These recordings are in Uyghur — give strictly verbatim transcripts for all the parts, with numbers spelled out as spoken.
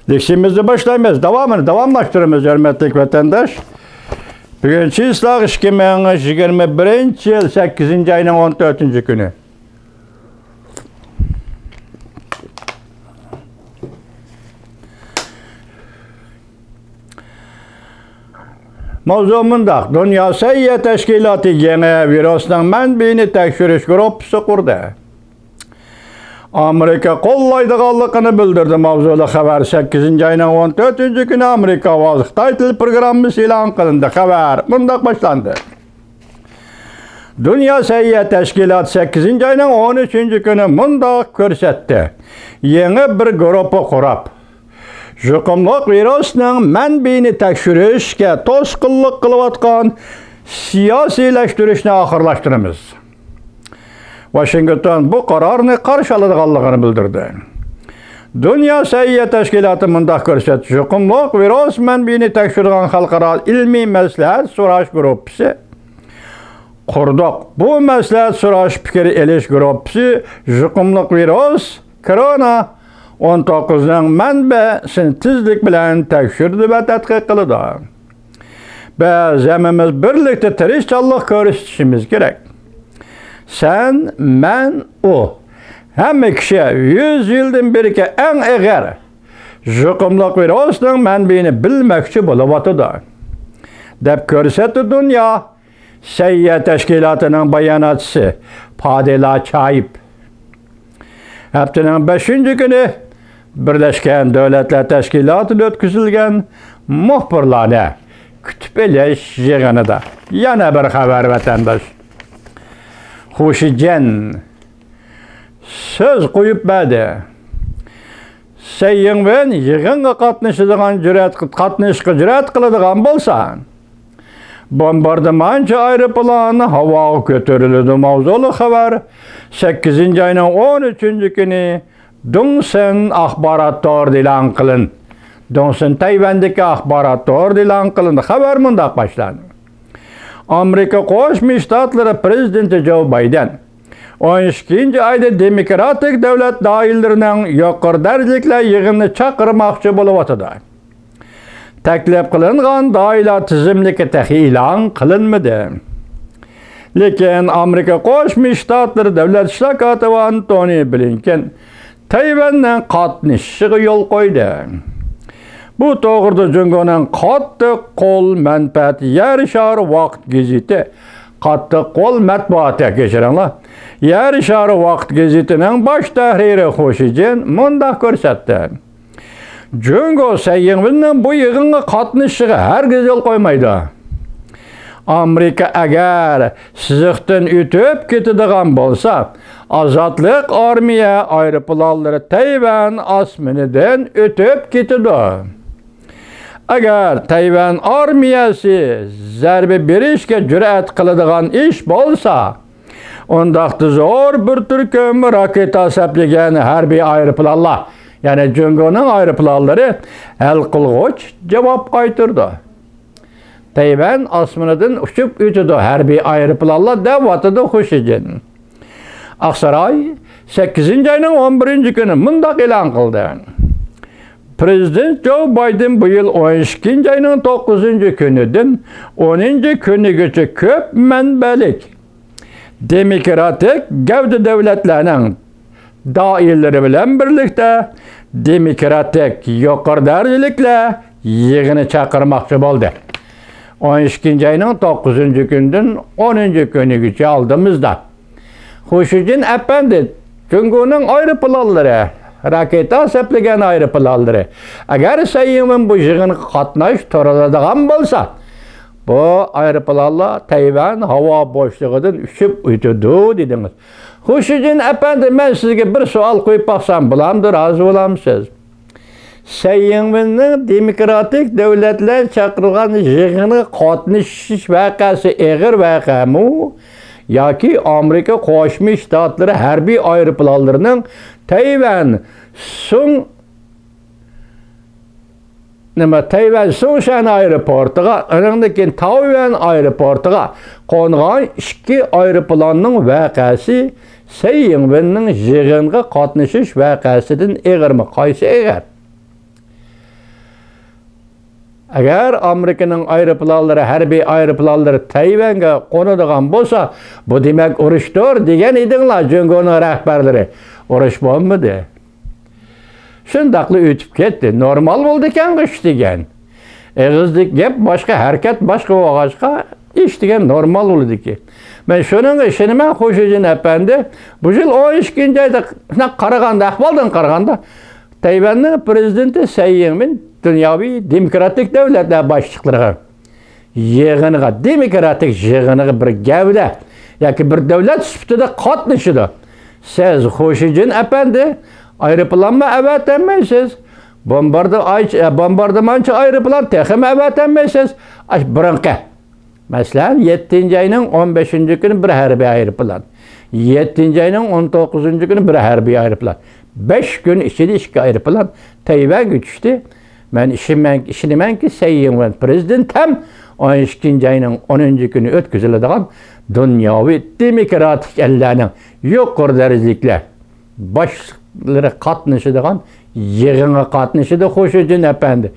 لېكسىيىمىزنى باشلايمىز. داۋامىنى داۋاملاشتۇرىمىز، ھۆرمەتلىك ۋەتەنداش. بۈگۈن چىسلاغ ئىككى مىڭ يىگىرمە بىرىنچى يىل، سەككىزىنچى ئاينىڭ ئون تۆتىنچى كۈنى. ماۋزۇ مۇنداق: دۇنيا سەھىيە تەشكىلاتى يېڭى ۋىرۇسنىڭ مەنبىيىنى تەكشۈرۈش گۇرۇپپىسى قۇردى. ئامېرىكا قوللايدىغانلىقىنى بىلدۈردى. ماۋزۇلۇق خەۋەر. سەككىزىنچى ئاينىڭ ئون تۆتىنچى كۈنى ئامېرىكا ئاۋازلىق خىتاي تىل پروگراممىسى ئېلان قىلىندى. خەۋەر مۇنداق باشلاندى: دۇنيا سەھىيە تەشكىلاتى سەككىزىنچى ئاينىڭ ئون ئۈچىنچى كۈنى مۇنداق كۆرسەتتى: يېڭى بىر گۇرۇپپا قۇرۇپ، يۇقۇملۇق ۋىرۇسنىڭ مەنبىيىنى تەكشۈرۈشكە توسقۇنلۇق قىلىۋاتقان سىياسىيلەشتۈرۈشنى ئاخىرلاشتۇرىمىز. ۋاشىنگتون بۇ قارارنى قارشى ئالىدىغانلىقىنى بىلدۈردى. دۇنيا سەھىيە تەشكىلاتى مۇنداق كۆرسەتتى: يۇقۇملۇق ۋىرۇس مەنبىيىنى تەكشۈرىدىغان خەلقئارا ئىلمىي مەسلىھەت سوراش گۇرۇپپىسى قۇردۇق. بۇ مەسلىھەت سوراش پىكىر ئېلىش گۇرۇپپىسى يۇقۇملۇق ۋىرۇس كورونا ئون توققۇزنىڭ مەنبەسىنى تېزلىك بىلەن تەكشۈرىدۇ ۋە تەتقىق قىلىدۇ. بىز ھەممىمىز بىرلىكتە تىرىشچانلىق كۆرسىتىشىمىز كېرەك. سەن، مەن، ئۇ، ھەممە كىشى يۈز يىلدىن بېرىكى ئەڭ ئېغىر يۇقۇملۇق ۋىرۇسنىڭ مەنبىيىنى بىلمەكچى بولۇۋاتىدۇ، دەپ كۆرسەتتى دۇنيا سەھىيە تەشكىلاتىنىڭ باياناتچىسى پادىلا چايىپ. ھەپتىنىڭ بەشىنچى كۈنى بىرلەشكەن دۆلەتلەر تەشكىلاتىدا ئۆتكۈزۈلگەن مۇخبىرلارنى كۈتۈپ ئېلىش يىغىنىدا يەنە بىر خەۋەر، ۋەتەنداش. خۇشىجىن سۆز قويۇپ بەردى. سەي يىڭۋېن يىغىنغا قاتنىشىدىغان جۈرئەت، قاتنىشىشقا جۈرئەت قىلىدىغان بولسا، بومباردىمانچى ئايروپىلان ھاۋاغا كۆتۈرۈلىدۇ ماۋزۇلۇق خەۋەر سەككىزىنچى ئاينىڭ ئون ئۈچىنچى كۈنى دۇڭسىن ئاخبارات تورىدا ئېلان قىلىندى. دۇڭسىن تەيۋەندىكى ئاخبارات تورىدا ئېلان قىلىندى. خەۋەر مۇنداق باشلاندى: ئامېرىكا قوشما شتاتلىرى پرېزىدېنتى جو بايدېن ئون ئىككىنچى ئايدا دېموكراتىك دۆلەت دائىرىلىرىنىڭ يۇقىرى دەرىجىلىكلەر يىغىنىنى چاقىرماقچى بولۇۋاتىدۇ. تەكلىپ قىلىنغان دائىرىلەر تىزىملىكى تېخى ئېلان قىلىنمىدى. لېكىن ئامېرىكا قوشما شتاتلىرى دۆلەت ئىشلار كاتىپى ئانتونى بلىنكېن تەيۋەننىڭ قاتنىشىشىغا يول قويدى. بۇ توغرىدا جۇڭگونىڭ قاتتىق قول مەنپەئەت يەر شارى ۋاقىت گېزىتى، قاتتىق قول مەتبۇئاتى، كەچۈرۈڭلار، يەر شارى ۋاقىت گېزىتىنىڭ باش تەھرىرى خۇ شىجىن مۇنداق كۆرسەتتى: جۇڭگو سەي يىڭۋېننىڭ بۇ يىغىنغا قاتنىشىشىغا ھەرگىز يول قويمايدۇ. ئامېرىكا ئەگەر سىزىقتىن ئۆتۈپ كېتىدىغان بولسا، ئازادلىق ئارمىيە ئايروپىلانلىرى تەيۋەن ئاسمىنىدىن ئۆتۈپ كېتىدۇ. ئەگەر تەيۋەن ئارمىيەسى زەربە بېرىشكە جۈرئەت قىلىدىغان ئىش بولسا، ئۇنداقتا زور بىر تۈركۈم راكېتا سەپلىگەن ھەربىي ئايروپىلانلار، يەنى جۇڭگونىڭ ئايروپىلانلىرى ھەل قىلغۇچ جاۋاب قايتۇرىدۇ. تەيۋەن ئاسمىنىدىن ئۇچۇپ ئۆتىدۇ ھەربىي ئايروپىلانلار، دەۋاتىدۇ خۇ شىجىن. ئاقساراي سەككىزىنچى ئاينىڭ ئون بىرىنچى كۈنى مۇنداق ئېلان قىلدى: پرېزىدېنت جو بايدېن بۇ يىل ئون ئىككىنچى ئاينىڭ توققۇزىنچى كۈنىدىن ئونىنچى كۈنىگىچە كۆپ مەنبەلىك دېموكراتىك گەۋدە دۆلەتلەرنىڭ دائىرىلىرى بىلەن بىرلىكتە دېموكراتىك يۇقىرى دەرىجىلىكلەر يىغىنى چاقىرماقچى بولدى. ئون ئىككىنچى ئاينىڭ توققۇزىنچى كۈنىدىن ئونىنچى كۈنىگىچە ئالدىمىزدا. خۇ شىجىن ئەپەندى، جۇڭگونىڭ ئايروپىلانلىرى، راكېتا سەپلىگەن ئايروپىلانلىرى، ئەگەر سەي يىڭۋېن بۇ يىغىنغا قاتناشتۇرۇلىدىغان بولسا، بۇ ئايروپىلانلار تەيۋەن ھاۋا بوشلۇقىدىن ئۇچۇپ ئۆتىدۇ، دېدىڭىز. خۇ شىجىن ئەپەندى، مەن سىزگە بىر سوئال قويۇپ باقسام بولامدۇ، رازى بولامسىز؟ سەي يىڭۋېننىڭ دېموكراتىك دۆلەتلەر چاقىرغان يىغىنىغا قاتنىشىش ۋەقەسى ئېغىر ۋەقەمۇ ياكى ئامېرىكا قوشما شتاتلىرى ھەربىي ئايروپىلانلىرىنىڭ تەيۋەن سۇڭ، نېمە، تەيۋەن سۇڭشەن ئايروپورتىغا، ئۇنىڭدىن كېيىن تاۋيۈەن ئايروپورتىغا قونغان ئىككى ئايروپىلاننىڭ ۋەقەسى سەي يىڭۋېننىڭ يىغىنغا قاتنىشىش ۋەقەسىدىن ئېغىرمۇ؟ قايسى ئېغىر؟ ئەگەر ئامېرىكىنىڭ ئايروپىلانلىرى، ھەربىي ئايروپىلانلىرى تەيۋەنگە قونىدىغان بولسا، بۇ دېمەك ئۇرۇشتۇر دېگەن ئىدىڭلار جۇڭگونىڭ رەھبەرلىرى. ئۇرۇش بولمىدى. شۇنداقلا ئۆتۈپ كەتتى. نورمال بولىدىكەن ئىش دېگەن. ئېغىزدىكى گەپ باشقا، ھەرىكەت باشقا بولغاچقا، ئىش دېگەن نورمال بولىدىكەن. مەن شۇنىڭغا ئىشىنىمەن، خۇشىجىن ئەپەندى. بۇ يىل ئون ئىككىنچى ئايدا، شۇنداق قارىغاندا، ئەھۋالدىن قارىغاندا، تەيۋەننىڭ پرېزىدېنتى سەي يىڭمىن دۇنياۋى دېموكراتىك دۆلەتلەر باشلىقلىرىغا يىغىنىغا، دېموكراتىك يىغىنىغا بىر گەۋدە ياكى بىر دۆلەت سۈپىتىدە قاتنىشىدۇ. سىز، خۇشىجىن ئەپەندى، ئايروپىلانمۇ ئەۋەتەلمەيسىز. بومباردىمانچى، بومباردىمانچى ئايروپىلان تېخىمۇ ئەۋەتەلمەيسىز. ئاش بۇرۇنقى، مەسىلەن، يەتتىنچى ئاينىڭ ئون بەشىنچى كۈنى بىر ھەربىي ئايروپىلان، يەتتىنچى ئاينىڭ ئون توققۇزىنچى كۈنى بىر ھەربىي ئايروپىلان، بەش كۈن ئىچىدە ئىككى ئايروپىلان تەيۋەنگە چۈشتى. مەن ئىشىنىمەن، ئىشىنىمەنكى، سەي يىڭۋېن پرېزىدېنت ھەم ئون ئىككىنچى ئاينىڭ ئونىنچى كۈنى ئۆتكۈزۈلىدىغان دۇنياۋى دېموكراتىك ئەللەرنىڭ يۇقىرى دەرىجىلىكلەر باشلىقلىرى قاتنىشىدىغان يىغىنغا قاتنىشىدۇ، خۇشىجىن ئەپەندى.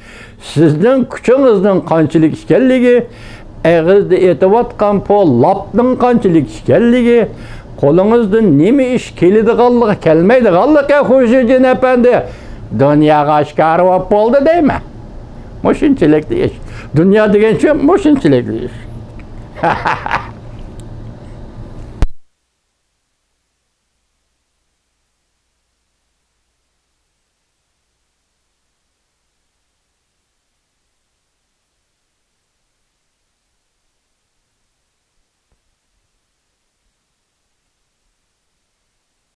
سىزنىڭ كۈچىڭىزنىڭ قانچىلىك ئىكەنلىكى، ئېغىزدا ئېتىۋاتقان پو لاپنىڭ قانچىلىك ئىكەنلىكى، قولىڭىزدىن نېمە ئىش كېلىدىغانلىقى، كەلمەيدىغانلىقى، خۇشىجىن ئەپەندى، دۇنياغا ئاشكارا بولۇپ بولدى دەيمەن. مۇشۇنچىلىكلا ئىش. دۇنيا دېگەنچە مۇشۇنچىلىكلا ئىش.